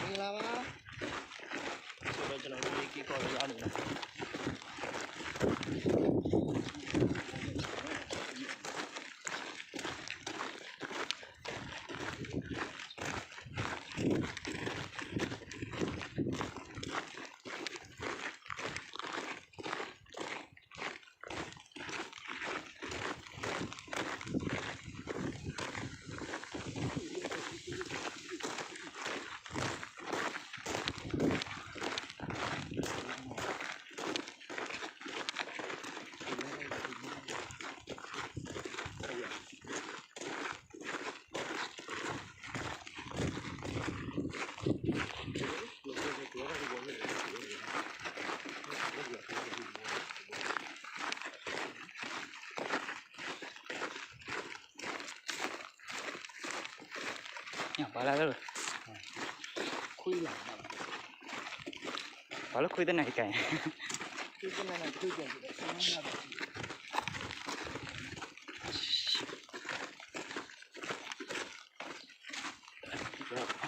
မင်္ဂလာပါ ဆိုတော့ကျွန်တော်တို့လေးကီးကော်ရရနေတယ်ပှၤလၢ ခွံလၢ ပှၤလၢခွံတနံၤ ခွံတနံၤ ခွံတနံၤ ခွံတနံၤ Good job.